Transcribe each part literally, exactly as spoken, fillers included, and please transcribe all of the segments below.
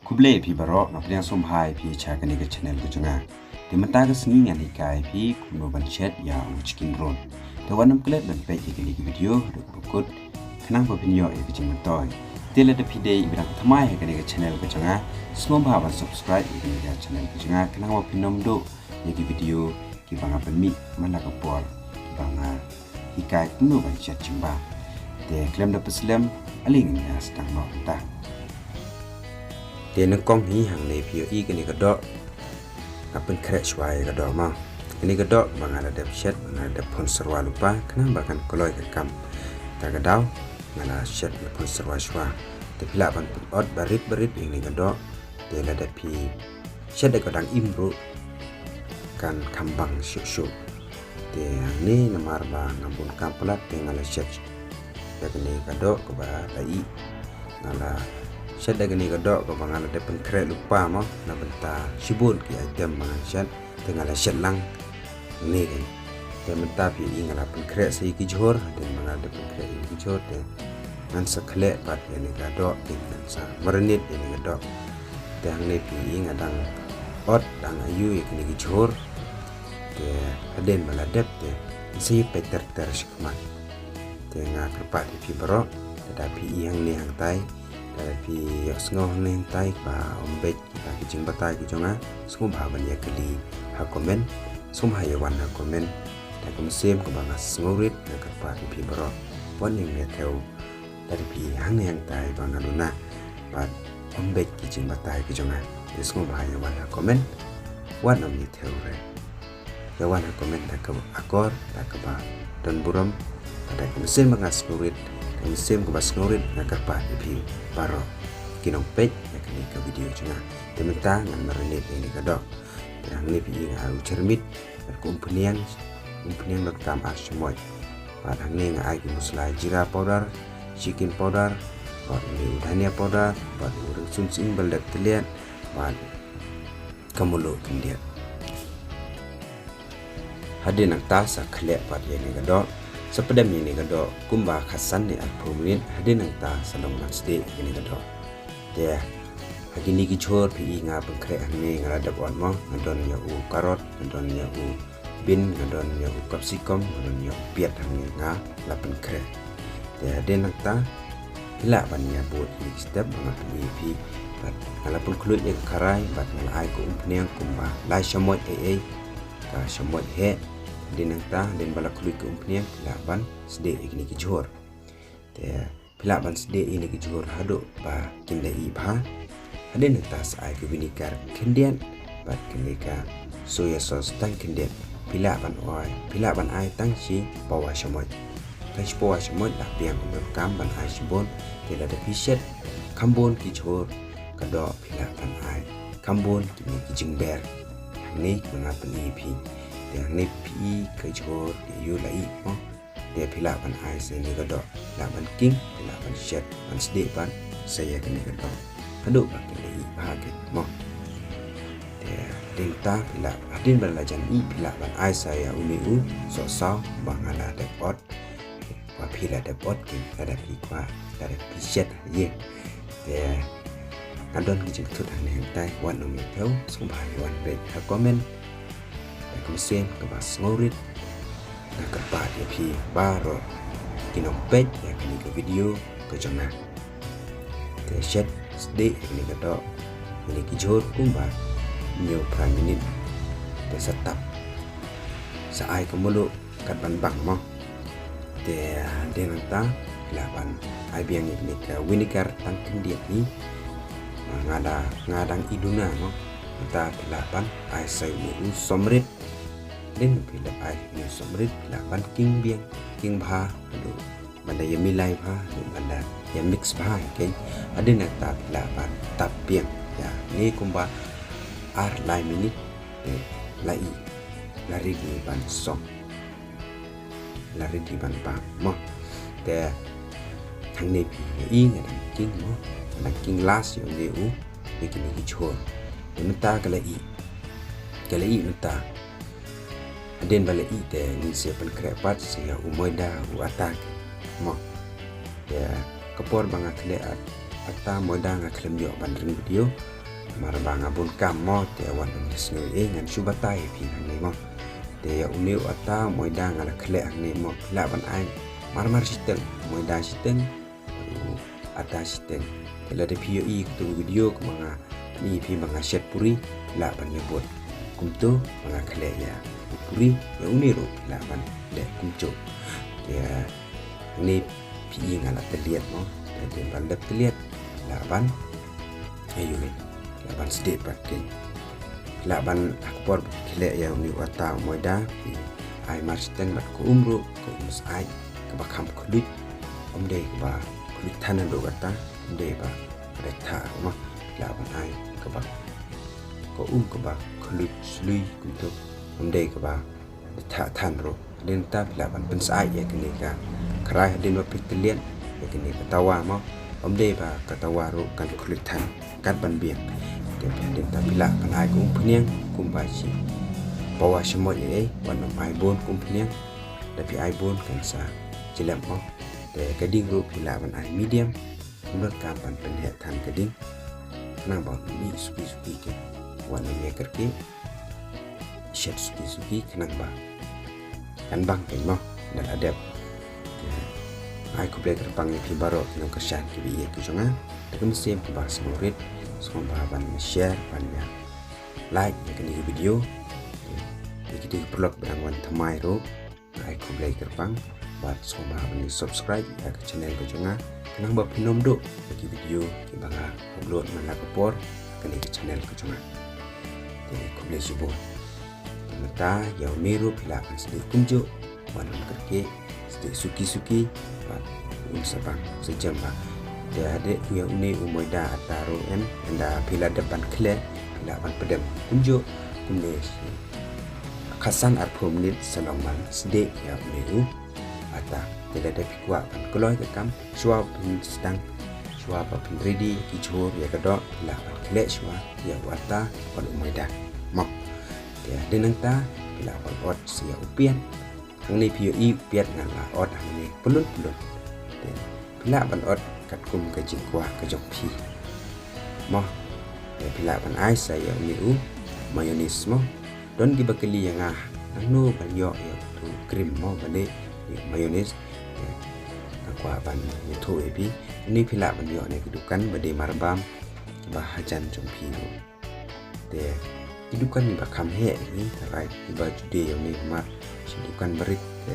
Khublei phi baroh, nga pdiang sngewbha ïa phi sha kane ka channel ka jong nga. Te mynta ka sngi ngan hikai phi kumno ban shet ïa u chicken roll. Te wat nym klet ban peit ïa kane ka video haduh ba kut, khnang ba phin ïoh ïa ka jingmyntoi. Te lada phi dei iba dang thymmai ha kane ka channel ka jong nga, sngewbha ban subscribe ïa kane ka channel ka jong nga, khnang ba phin nym duh ïa ki video kiba nga pynmih man la ka por kiba nga hikai kumno ban shet jingbam. Te khlem da pynslem, ale ngin ïa sdang noh mynta. Te nyngkong hi hangne phi ïohi kane ka doh. Nga pynkhreh shuwa ïa ka doh mo. Kane ka doh ba nga la dep shet, ba nga la dep phon syrwa lypa, khnang ba kan kloi ka kam. Ta ka daw nga la shet, la phon syrwa shuwa. Te phi lah ban pynot barit barit ïa kane ka doh. Te lada phi shet da ka dang im ruh kan kham bang shuh shuh. Te hangne namar ba nga bun kam palat te nga la shet da kane ka doh kaba la ih. Nga la shet da kane ka doh kaba nga la dep pynkhreh lypa mo, na bynta shibun ki item ba ngan shet, te nga la shet lang hangne. Te mynta phi ïohi nga la pynkhreh sa ïa ki jhur, hadien ba nga la dep pynkhreh ïa ki jhur te ngan sa khleh pat ïa kane ka doh, te ngan sa marinate ïa kane ka doh. Te hangne phi ïohi nga dang ot, dang ayu ïa kine ki jhur. Te hadien ba la dep te ngan sa ïa peit ter ter shakhmat. Te nga kyrpad ïa phi baroh, lada phi ïohi hangne hangtai, lada phi ïohsngew hangne hangtai ba ym beit kita ki jingbatai ki jong nga, sngewbha ban ïa kylli ha comment, sngewbha ïa wan ha comment. Te ka mynsiem kaba nga sngewrit, nga kyrpad ïa phi baroh, wat nym ïa thew. Lada phi ïohi hangne hangtai ba nga duna bad ym beit ki jingbatai ki jong nga, te sngewbha ïa wan ha comment, wat nym ïa thew re. Ïa wan ha comment da ka akor, da kaba don burom, da ka mynsiem ba nga sngewrit, da ka mynsiem kaba sngewrit, nga kyrpad ïa phi baroh ki nongpeit ïa kane ka video jong nga. Te mynta ngan marinate ïa kane ka doh. Te hangne phi ïohi nga ai u jyrmit, bad ka umphniang, umphniang donkam ar shamoit. Bad hangne nga ai ki masala jeera powder, chicken powder, bad une u dhania powder, bad u rynsun sying ba la dep tylliat, bad ka mluh khyndiat. Hadien nangta sa khleh pat ïa kane ka doh, sa pdem ïa kane ka doh kumba khatsan ne arphew minit, hadien nangta sa long ban sdieh ïa kane ka doh. Te ha kine ki jhur phi ïohi nga pynkhreh hangne nga la dep ot mo, nga don ïa u carrot, nga don ïa u bean, nga don ïa u capsicum, nga don ïa u piat hangne nga la pynkhreh. Te hadien nangta phi lah ban ïa bud ïa ki step ba nga pyni ïa phi. Bad nga la pynkhluit ïa ka kharai bad nga la ai ka umphniang kumba lai shamoit ei ei, ka shamoit heh. Hadien nangta, hadien ba la khluit ka umphniang, phi lah ban sdieh ïa kine ki jhur. Te phi lah ban sdieh ïa kine ki jhur haduh ba kin da ih bha. Hadien nangta sa ai ka vinegar khyndiat bad kane ka soya sauce tang khyndiat. Phi lah ban ai, phi lah ban ai tang shi pawa shamoit. Tang shi pawa shamoit la biang, ym donkam ban ai shibun. Te lada phi shet kham bun ki jhur ka doh, phi lah ban ai kham bun kine ki jingber. Hangne ba nga pyni ïa phi. Te hangne phi ïohi ka jhur ka ïoh la ih mo. Te phi lah ban ai sa ïa kane ka doh, lah ban king, phi lah ban shet, ban sdieh pat sa ïa kane ka doh haduh ba kin da ih bha keiñ mo. Te hadien ta phi lah, hadien ba la jan ih, phi lah ban ai sa ïa une u sohsaw ba nga la dep ot. Ba phi la dep ot keiñ, lada phi kwah, lada phi shet ïa. Te nga don ki jingthut hangne hangtai, wat nym ïa thew, sngewbha ïa wan beit ha comment. Da ka mynsiem kaba sngewrit nga kyrpad ïa phi baroh ki nongpeit ïa kane ka video ka jong nga. Te shet sdieh ïa kane ka doh, ïa kine ki jhur kumba hynñiew phra minit. Te sa tap, sa ai ka mluh kat ban bang mo. Te hadien nangta phi lah ban ai biang ïa kane ka vinegar tang khyndiat hi. Nga da, nga dang i duna mo. Nangta phi lah ban ai sa ïa une u somrit. Hadien phi lah ai ïa une u somrit, phi lah ban king biang, king bha haduh ban da ïa milai bha, haduh ban da ïa mix bha, okay. Hadien nangta phi lah ban tap biang ïa kane kumba ar lai minit. Te la ih, la ready ban song, la ready ban bam mo. Te hangne phi ïohi nga dang king mo, nga dang king last ïa une u, ïa kine ki jhur. Te mynta ka la ih, ka la ih mynta. Hadien ba la ih te ngin sa pynkhreh pat sa ïa u moida, u atta mo. Te ka por ba nga khleh ïa Ata moida nga khlem ïoh ban ring video. Namar ba nga bun kam mo, te wat ym sngew ei, ngan shu batai ïa phi hangne mo. Te ïa une u ata moida nga la khleh hangne mo, phi lah ban ai marmar shiteng, moida shiteng, ata shiteng. Te lada phi ïohi ïa katu ka video kaba nga pyni ïa phi ba nga shet puri, phi lah ban ïabud kumto ba nga khleh ïa u puri, ïa une ruh phi lah ban leh kumjuh. Te hangne phi i nga la tylliat mo. Te hadien ba la dep tylliat, lah ban, aïu, lah ban sdieh pat kein. Lah ban, ha ka por ba phi khleh ïa une u ata moida, phi ai marshiteng bad ka um ruh, ka um syaid kaba kham khluit. Ym dei kaba khluit than haduh katta, ym dei ba ka dei thah mo. Lah ban ai kaba, ka um kaba khluit shlui kumto, ym dei kaba thah than ruh. Hadien ta phi lah ban pynsyaid ïa kane ka kharai hadien ba phi tylliat ïa kane ka tawa mo. Ym dei ba ka tawa ruh kan khluit than, kat ban biang. Te hadien ta phi lah ban ai ka umphniang kumba shi pawa shamoit ei ei, wat nym ai bun ka umphniang. Da phi ai bun kan sa jlem mo. Te ka ding ruh phi lah ban ai medium. Ym donkam ban pynheh than ka ding. Khnang ba un mih suki suki kein. Wat nym ïa kyrkieh. Shet suki suki khnang ba kan bang kein mo. Da la dep. Ai khublei kyrpang ïa phi baroh ki nongkyrshan kiba ïeit ki jong nga. Da ka mynsiem kaba sngewrit, sngewbha ban share, ban ïa like ïa kane ka video. Ïa kito ki paralok ba dang wan thymmai ruh, ai khublei kyrpang bad sngewbha ban subscribe ïa ka channel ka jong nga, khnang ba phin ym duh ïa ki video kiba nga upload man la ka por ha kane ka channel ka jong nga. Te khublei shibun. Te mynta ïa une ruh phi lah ban sdieh kumjuh, wat nym kyrkieh, sdieh suki suki, bad um sa bang sa jem bha. Te hadien ïa une u moida ata ruh, em, ynda phi la dep ban khleh, phi lah ban pdem kumjuh kumne shi khatsan arphew minit sa long ban sdieh ïa une u ata. Te lada phi kwah ban kloi ka kam, shuwa ba phin sdang, shuwa ba phin ready ki jhur ïa ka doh, phi lah ban khleh shuwa ïa u ata bad u moida mo. Te hadien nangta phi lah ban ot sa ïa u piat. Hangne phi ïohi u piat nga la ot hangne pyllun pyllun. Te phi lah ban ot katkum ka jingkwah ka jong phi mo. Te phi lah ban ai sa ïa une u mayonnaise mo. Don kiba kylli ïa nga, nangno ban ïoh ïa utu u cream mo, ba dei ïa u mayonnaise. Te nga kwah ban ïathuh ïa phi, une phi lah ban ïoh na ki dukan ba dei marbam, kiba hajan jong phi ruh. Te ki dukan kiba kham heh hi, te rai kiba ju dei ïa une, namar shi dukan barit, te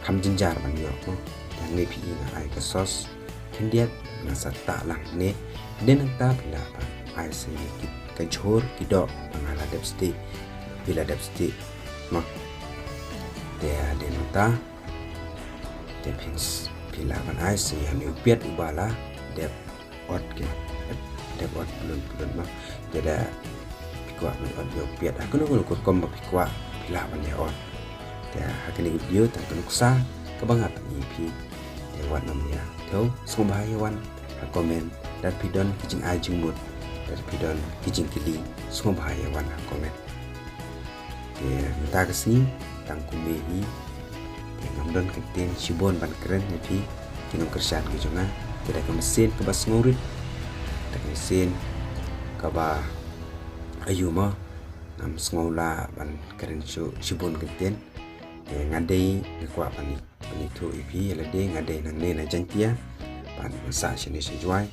kham jynjar ban ïoh mo. Te hangne phi i nga ai ka sauce khyndiat, nga sa tah lang hangne. Hadien nangta phi lah ban ai sa ïa ki, ka jhur ki doh ba nga la dep sdieh, phi la dep sdieh mo. Te hadien nangta te phin s-, phi lah ban ai sa ïa une u piat uba la dep ot kein. Dep ot pyllun pyllun mo. Te da phi kwah ban ot ïa u piat ha kano kano ka rukom ba phi kwah, phi lah ban ïa ot. Te ha kane ka video tang ka nuksa kaba nga pyni ïa phi. Te wat nym ïa thew, sngewbha ïa wan ha comment. Lada phi don ki jingai jingmut, lada phi don ki jingkylli, sngewbha ïa wan ha comment. Te mynta ka sngi tang kumne hi. Te ngam don kyntien shibun ban kren ïa phi ki nongkyrshan ki jong nga. Te da ka mynsiem kaba sngewrit, da ka mynsiem kaba aïu mo, ngam sngew lah ban kren shu shibun kyntien. Te nga dei, nga kwah ban ïa, ban ïathuh ïa phi, ïa lade nga dei nangne na Jaiñtia, bad nga sah shane sha Jowai.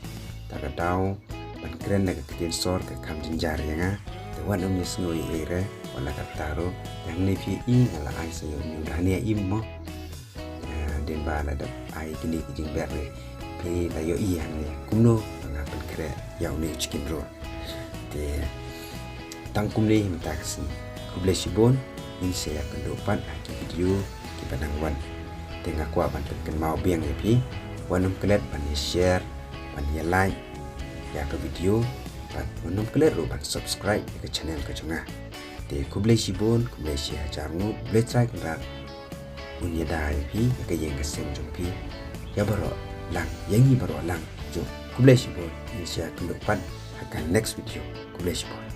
Ta ka daw ban kren da ka ktien sor ka kham jynjar ïa nga. Te wat nym ïa sngew ei ei re, wat la katta ruh. Te hangne phi i nga la ai sa ïa une u dania im mo. Te hadien ba la dep ai kine ki jingbeh re, phi la ïohi hangne kumno ba nga pynkhreh ïa une u chicken roll. Te tang kumne mynta ka sngi. Khublei shibun, ngin sa ïakynduh pat ha ki video kiba nang wan. Te nga kwah ban pynkynmaw biang ïa phi, wat nym klet ban ïa share, ban ïa like ïa ka video, bad wat nym klet ruh ban subscribe ïa ka channel ka jong nga. Te khublei shibun, khublei shihajar nguh, U Blei Trai Kynrad un ïada ïa phi, ïa ka ïing ka sem jong phi, ïa baroh lang, ïa ngi baroh lang. Jong, khublei shibun, ngin sa ïakynduh pat ha ka next video. Khublei shibun.